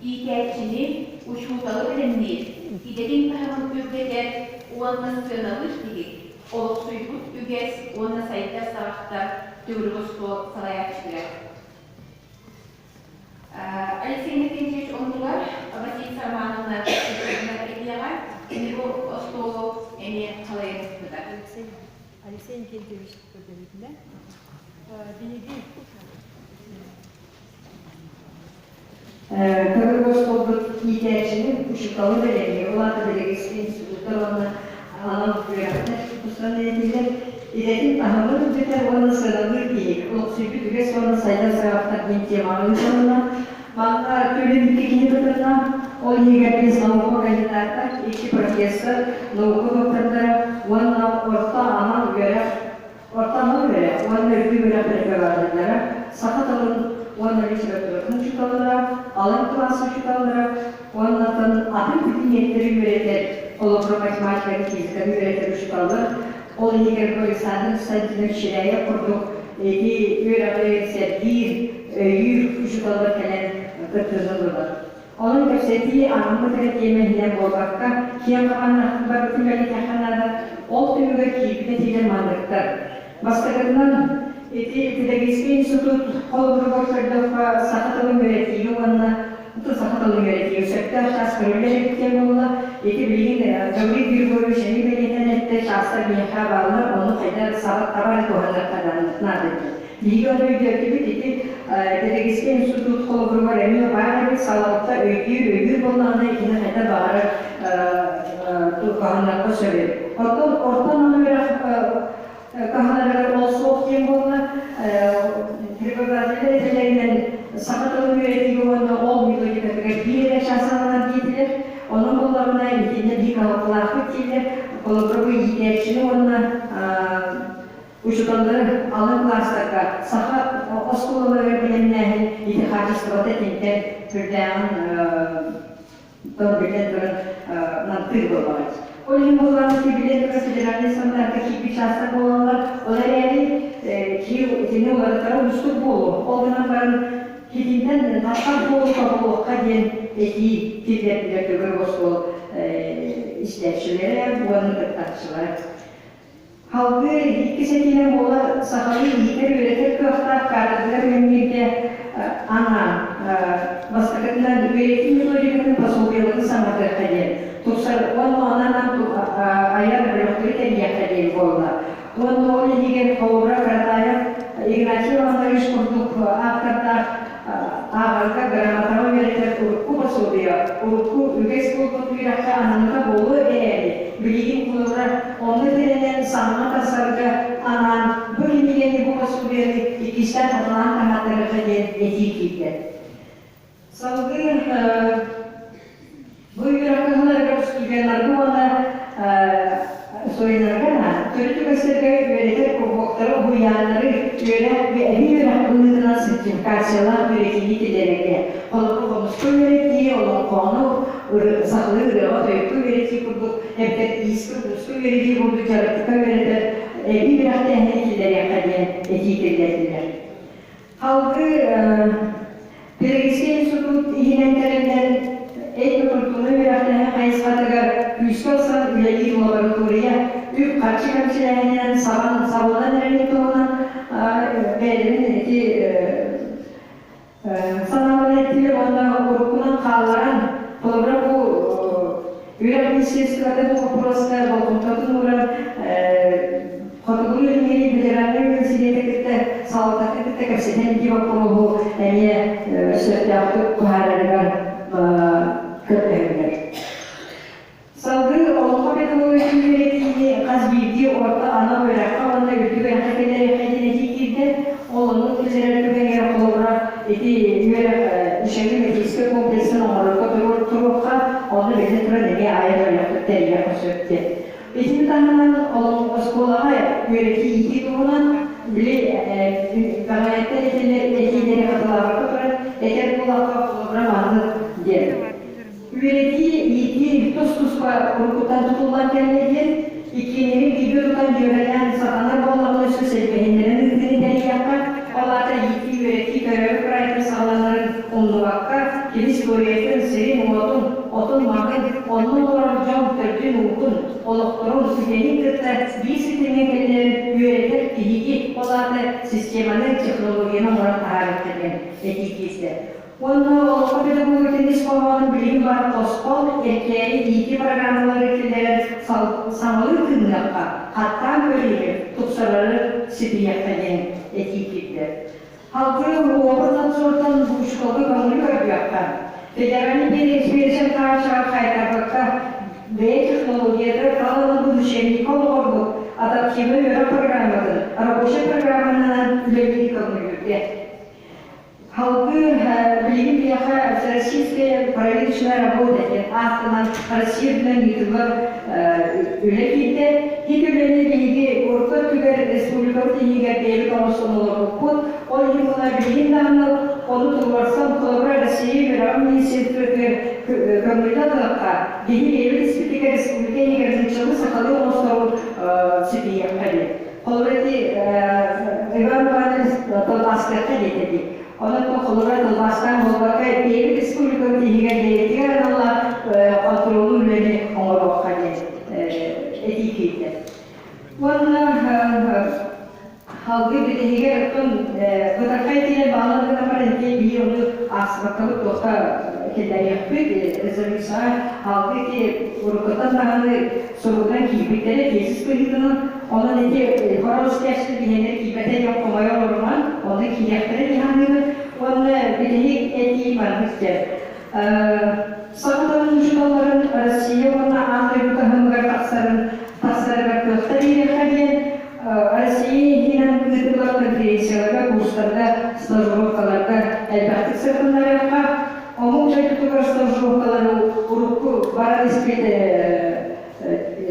Иитээччини, учууталы бэлэмниир, идэтин таһымын үрдэтэр уонна сыаналыыр тиһик, олохсуйбут үгэс уонна сайдар саҕахтар төгүрүк остуол салайааччытыгар. Алексей Иннокентьевич оннугар Василиса Романовна этиэҕэ, кини бу остуолу эмиэ салайан ыыппыта. Алексей Иннокентьевич көрдөбүтүнэн биһиги Төгүрүк остуолбут иитээччини, учууталы бэлэмниир, ол аата педагогическай институттар уонна анал үөрэхтэр тустан этиллэр идэтин таһымын үрдэтэр уонна сыаналыыр тиһик, олохсуйбут үгэс уонна сайдар саҕахтар диэн темаҕа ыытылынна. Манна түрүн икки киһи кытынна, ол иһигэр биэс наука кандидата, икки профессор, наука доктордара уонна орто анал үөрэх Орто анал үөрэх уонна үрдүк үөрэх преподавателлэрэ, саха тылын уонна литературатын учууталлара, алын кылаас учууталлара уонна атын предметтэри үөрэтэр, холобура математиканы, физиканы үөрэтэр учууталлар, ол иһигэр Александр Константинович Чиряев курдук ити үөрэҕи сэргиир, өйүүр учууталлар кэлэн кыттыыны ыллылар. Онон кэпсэтии анаммыт эрэ тиэмэ иһинэн буолбакка, киэҥ хабааннаахтык барбытын бэлиэтиэххэ наада. Ол түмүгэр киирбит этиилэр манныктар. Бастакытынан, ити педагогическай институт холобуругар көрдөххө, саха тылын үөрэтиигэ уонна саха тылын үөрэтиигэ сөптөөх чаас көрүллэр эбит диэн буолла. Ити билигин Гаврил Григорьевич эмиэ бэлиэтээн эттэ, чаастар биһиэхэ бааллар, ону хайдах саба таба эрэ туһаныахха наада диэн. Биһиги ону өйдөөтүбүт, ити педагогическай институт холобуругар эмиэ баар эбит, салалта өйдүүр, өйүүр буоллаҕына итини хайдах баҕарар туһаныахха сөп эбит. Оттон орто анал үөрэх кыһаларыгар ол суох диэн буолла. Преподавателлэр этэллэринэн саха тылын үөрэтиигэ уонна ол методикатыгар биир эрэ чаас ананар диэтилэр. Онон буоллаҕына итиннэ биир кыһалҕалаахпыт дииллэр. Холобура бу иитээччини уонна Учууталлары алын кылаастарга саха оскуолаларыгар бэлэмнээһин ити хаачыстыбата итинтэн сүрдээҕин биллэн туран намтыыр буоллаҕа. Ол иһин буоллаҕына билэн туран федеральнай стандартка киирбит чаастар буолаллар. Ол эрээри киһи итини уларытара уустук буолуо. Ол гынан баран итинтэн тахсар буолуу тобулуохха диэн этии киллэрдилэр төгүрүк остуол истээччилэрэ уонна кыттааччылара. Салгыы иккис этиинэн буолар сахалыы иитэр-үөрэтэр кыахтаах кадрдар үлэлииргэ анаан бастакытынан үөрэтии методикатын пособиеларын саҥардыахха диэн тупсар уонна онон айар бөлөхтөрү тэрийиэххэ диэн буолла. Уонна ол иһигэр холобура Каратаев Игнатий Иванович курдук ааптардаах ааҕарга грамотаҕа үөрэтэр урукку пособие, урукку үгэс буолбут үөрэххэ анаммыта буолуо эрээри, билигин холобура онно тирэнэн саҥа тахсарга анаан бу кинигэни, бу пособиены иккистээн хатылаан таһааттарыахха диэн этии киирдэ. Салгыы Бу үөрэх кыһаларыгар студеннарга уонна студеннарга төрүт үгэстэргэ үөрэтэр куруһуоктары, уһуйааннары үөрэх эбии үөрэх быһыытынан сертификациялаах үөрэтиини киллэрэргэ, холобур, хомуска үөрэтии, олоҥхону, сахалыы ырыаҕа-тойукка үөрэтии курдук, эбэтэр иискэ-ууска үөрэтии курдук дьарыктыка үөрэтэр эбии үөрэхтээһини киллэриэххэ диэн этии киллэрдилэр. Салгыы Педагогическай институт иһинэн тэриллэн этнокультурнай үөрэхтээһин хайысхатыгар күүскэ ылсан үлэлиир лаборатория үп-харчы кэмчилээһининэн сабан сабыллан эрэрин туһунан бэйэлэрин ити санааларын эттилэр уонна уруккунан хаалларан холобура бу үөрэх министерствота бу боппуруоска болҕомтотун ууран Хотугу Илиҥҥи федеральнай университеты кытта салалтатын кытта кэпсэтэн ити боппуруоһу эмиэ сөптөөхтүк быһаарарыгар көрдөһөллөр. Салгыы олоҥхо педагогикатын үөрэтиини хас биирдии орто анал үөрэххэ уонна үрдүк үөрэххэ киллэриэххэ диэн этии киирдэ. Ол оннук киллэрэр түгэҥҥэ холобура ити үөрэх учебно-методическай комплексын оҥорорго туруохха, онно биллэн туран эмиэ айар үөрэхпит тэрийиэххэ сөп диэн. Итини таһынан оскуолаҕа үөрэтии-иитии туһунан били бэҕэһээттэн этиллэр этиилэри хатылаабакка туран этэр буоллахха холобура маннык диэн. Үөрэтии, иитии тус-туспа уруккуттан тутуллан кэллэ диэн, иккиэннэрин бииргэ тутан дьүөрэлээн сатанар буоллаҕына өссө сэлбэһиннэрэн ыытыыны тэрийиэххэ, ол аата иитии-үөрэтии төрөөбүт кыраайтан саҕаланарын умнубакка, кини. историятын, сирин-уотун, отун-маһын, онно олорор дьон төрдүн-ууһун, олохторун, үгэһин кытта биир ситимҥэ кэллэрэн үөрэтэр тиһиги, ол аата системаны, технологияны оҥорон таһаарыахха диэн этии киирдэ. Уонна олоххо педагогикатын ис хоһоонун билигин баар тосхол, эркээйи иитии программалары киллэрэн саҥалыы тыынныахха, хаттаан көрүүнү тупсарары ситиһиэххэ диэн этии киирдэ. Салгыы уопут надзортан учууталга көҥүлү көрдүөххэ. Федеральный биэриэчэн хааччаҕар хаайтарбакка, бэйэ технологията талыллыбыт учебникка олоҕурбут адаптивнай үөрэх программатын рабочай программанан үлэлиир көҥүллүүргэ. Салгыы билигин биһиэхэ Всероссийская проверочная работа диэн ааттанан Россия үрдүнэн ыытыллар үлэ киирдэ. Ити үлэни биһиги урукку өттүгэр республикабыт иһигэр бэйэбит оҥостон олорбуппут. Ол иһин була билигин даҕаны ону туруорсан, холобура Россия үөрэҕин министерствотыгар көҥүлү ылыахха, биһи бэйэбит испитигэр республика иһигэр нууччалыы сахалыы оҥостору ситиһиэххэ диэн. Холобура ити Иван Иванович тылбаастыахха диэтэ дии. Онон бу холобура тылбаастаан буолбакка, бэйэбит республикабыт иһигэр бэйэтигэр аналлаах хонтуруоллуур үлэни оҥоруохха диэн этии киирдэ. Уонна салгыы бүтэһигэр оттон бытархай тиийэн бааллар гына баран ити биһи ону аахсыбаккабыт туохха киллэриэхпит резолюцияҕа салгыы ити уруккуттан даҕаны суругунан киирбиттэрэ тиэсис быһыытынан онон ити хорос текст биһиэнэ киирбэтэ диэн хомойо олоруман ону киириэхтэрэ дии саныыбын уонна бүтэһик этии маннык диэн Саха тылын учууталларын Россия уонна аан дойду таһымыгар тахсарын тахсарыгар кыахта биэриэххэ диэн Россия иһинэн ыытыллар конференцияларга, курстарга, стажировкаларга элбэхтик сырытыннарыахха, омук дойдутугар стажировкалары урукку барар испит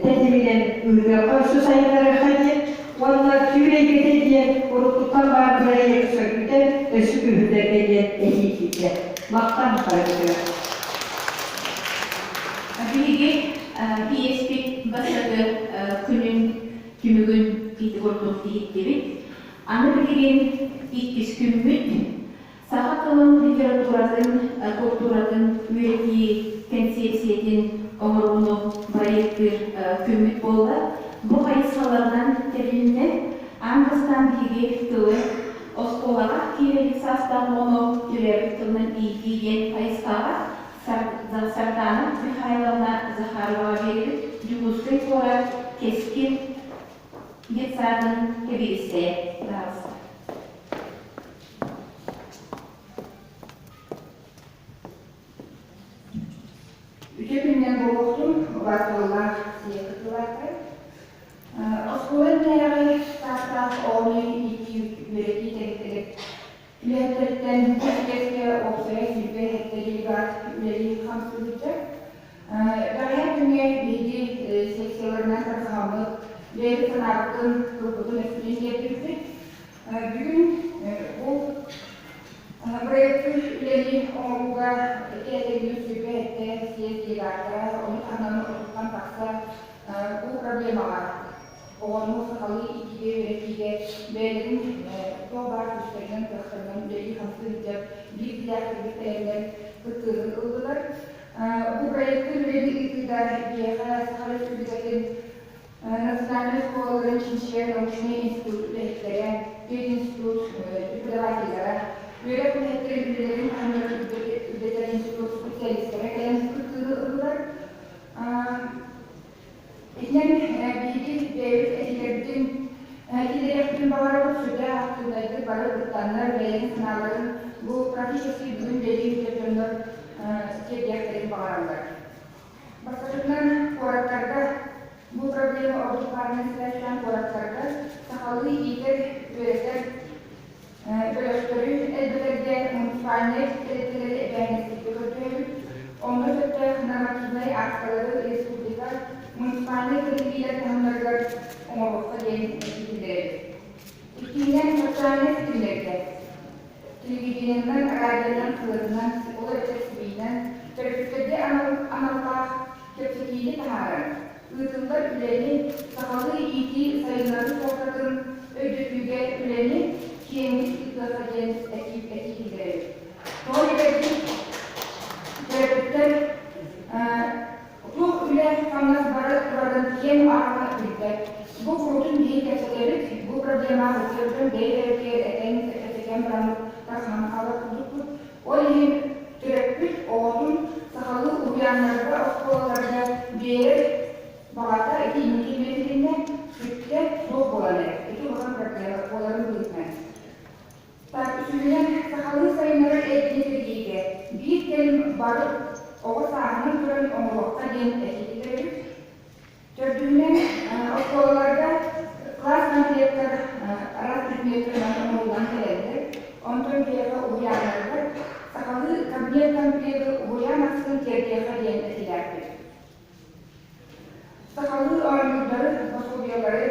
тэтиминэн ыытыахха өссө сайыннарыахха диэн уонна түүр эйгэтэ диэн уруккуттан баар бырайыагы сөргүтэн өссө күүһүрдэргэ диэн этии киирдэ. Махтан барыгытыгар. Биһиги иэспит бастакы күнүн түмүгүн ити курдук иһиттибит. Аны билигин иккис күммүт Саха тылын, литературатын, култууратын үөрэтии кэнсиэпсийэтин оҥорууну бырайыактыыр күммүт буолла. Бу хайысхаларынан тэрилиннэ. Аан бастаан биһиги тылы оскуолаҕа киирэ илик саастаах оҕону төрөөбүт тылынан иитии диэн хайысхаҕа Сардаана Михайловна Захароваҕа биэрбит Дьокуускай куорат Кэскил детсадын тэбиэдиссэйэ таҕыста. Үтүө күнүнэн буолуохтун, убаастабыллаах сийэ кыттыылаахтар. Оскуола иннинээҕи саастаах оҕону иитии үөрэтии тэрилтэлэр үлэһиттэриттэн бу ситиэскэ уопсайа 27 делегат үлэлии хамсыы сылдьар. Бэҕэһээ күҥҥэ биһиги секцияларынан тарҕаһаммыт, бэйэбит санаабытын, тылбытын-өспүтүн тиэрдибиппит. Бүгүн бу бырайыактыыр үлэни оҥорууга кээтэйбит сүбэ этэ съезд делегаттара, ону таһынан отуттан тахса бу проблемаҕа оҕону сахалыы иитиигэ, үөрэтиигэ бэйэлэрин туох баар күүстэринэн, кыахтарынан үлэлии-хамсыы сылдьар биир идэлээхтэрбит кэлэннэр кыттыыны ыллылар. Бу проектыыр үлэни ыытыыга биһиэхэ Саха Республикатын Национальнай оскуолаларын чинчийэр научнай институт үлэһиттэрэ, пединститут преподавателлара, үөрэх үлэһиттэрин үлэлэрин таһымнарын үрдэтэр институт специалистара кэлэн кыттыыны ыллылар. Итинэн биһиги бэйэбит этиилэрбитин киллэриэхпитин баҕарабыт, сүрдээх актыыбынайдык бары кыттаннар, бэйэлэрин санааларын бу практически бүгүн үлэлии сылдьар дьоннор тиэрдиэхтэрин баҕараллар. Бастакытынан, куораттарга бу проблема ордук баарынан сибээстээн куораттарга сахалыы иитэр, үөрэтэр бөлөхтөрү элбэтэргэ муниципальнай тэрилтэлэри эбээһинэстэргэ көрдөһөбүт. Онно сөптөөх нормативнай акталары республика муниципальнай тэриллиилэр таһымнарыгар оҥоруохха диэн этии киллэрэбит. Иккиһинэн, социальнай ситимнэргэ телевидениенэн, радионан, тыатынан, ол эбэтэр СМИ-нэн төрөппүттэргэ аналлаах кэпсэтиини таһааран, ыытыллар үлэни сахалыы иитии сайыннарыы суолтатын өйдөтүүгэ үлэни киэҥник ыытыахха диэн этии киллэрэбит. Тоҕо диэтэххэ, Төрөппүттэр туох үлэ-хамнас бара турарын киэҥ ааҕа билбэт. Бу куруутун биһиги кэпсэтэбит, бу проблемаҕа ыччаттан бэйэ-бэйэбитигэр этэн, кэпсэтэн бараммыт тарҕаһан хаалар курдукпут. Ол иһин төрөппүт оҕотун сахалыы уһуйааннарга, оскуолаларга биэрэр баҕата ити инники үөрэтилиннэ, сүттэ, суох буолан эрэр. Ити улахан проблема буоларын быһыытынан. Так, үсүһүнэн, сахалыы сайыннарар эйгэни тэрийиигэ биир кэлим бары оҕо сааһынан көрөн оҥоруохха диэн этии киллэрэбит. Төрдүһүнэн, оскуолаларга класс комплектар араас предметтэринэн оҥоһуллан кэлэллэр. Онтон биһиэхэ уһуйааннарыгар сахалыы кабинет комплегы уһуйаан ахсын тиэрдиэххэ диэн этиилээхпит. Сахалыы оонньуурдары, пособиелары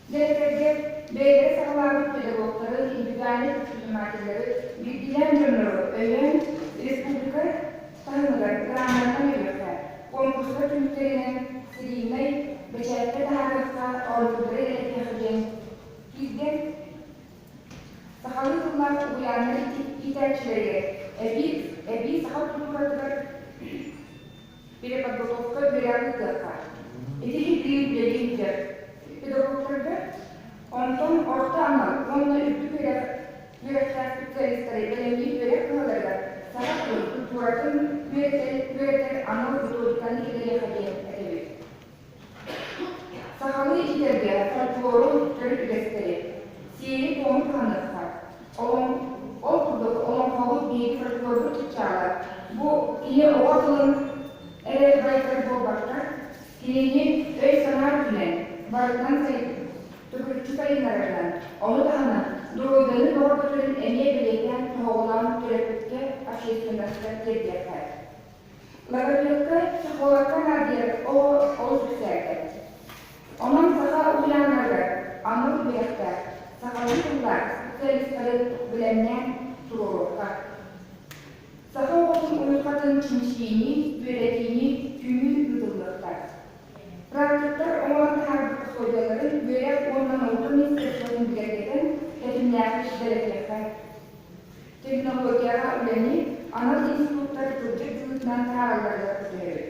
дьиэлэргэ бэйэлэрэ саҕалаабыт педагогтары, индивидуальнай предпринимателлэри, биирдиилээн дьоннору өйөөн республика таһымыгар граннарынан өйүөххэ, конкурстар түмүктэринэн серийнай бэчээккэ таһаарыахха, оонньуурдары элэтиэххэ диэн киирдэ. Сахалыы тыллаах уһуйааннар иитээччилэригэр эбии, эбии саха культуратыгар переподготовка үөрэҕи ыытыахха. Ити биир үлэлии сылдьар педагогтарга, онтон орто анал уонна үрдүк үөрэх үөрэхтээх специалистары бэлэмниир үөрэх кыһаларыгар саха тылын, культуратын үөрэтэр, үөрэтэр анал методиканы киллэриэххэ диэн этэбит. Сахалыы иитэргэ фольклору, төрүт үгэстэри, сиэри-туому туһаныахха. Ол курдук олоҥхобут биһиги фольклорбут чыпчаала бу кини оҕо тылын эрэ байытар буолбакка, кинини өй-санаа өттүнэн барытынан төгүрүччү сайыннарарынан, ону таһынан доруобуйаны бөҕөргөтөрүн эмиэ бэлиэтээн тоһоҕолоон төрөппүккэ, общественноска тиэрдиэххэ. Логопедка, психологка наадыйар оҕо олус үксээтэ. Онон саха уһуйааннарыгар анал үөрэхтээх, сахалыы тыллаах специалистары бэлэмнээн туруоруохха. Саха оҕотун уйулҕатын чинчийиини, үөрэтиини түмүү ыытыллыахтаах. Практиктар оҥорон таһаарбыт пособиеларын үөрэх уонна наука министерствотын бигэргэтэн, тэтимнээхтик дэлэтиэххэ. Технологияҕа үлэни анал институттар тылдьыт быһыытынан таһааралларыгар көрдөһөбүт.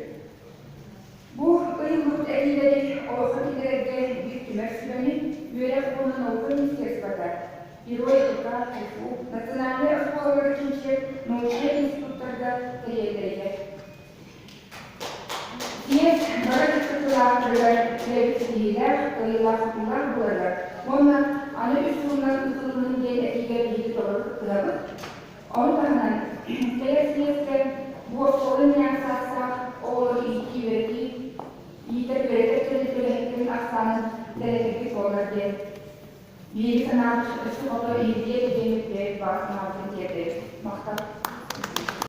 Бу ыйыллыбыт этиилэри олоххо киллэрэргэ биир түмэр сүбэни Үөрэх уонна наука министерствота, Герой ЛК, ХИФУ, национальнай оскуолалары чинчийэр научнай институттарга тэрийэллэригэр. Съезд бары кыттыылаахтарыгар үлэбит ситиһиилээх, кыайыылаах-хотуулаах буоларыгар уонна аны үс сылынан ыытылыннын диэн этиигэ биһиги толору кыттыһабыт. Ону таһынан, кэлэр съезкэ бу оскуола иннинээҕи саастаах оҕолору иитии-үөрэтии, иитэр-үөрэтэр тэрилтэ үлэһиттэрин ахсаанын дэлэтэрбит буоллар диэн биһиги санаабыт өссө хото иһиллиэ диэн бэйэбит баҕа санаабытын.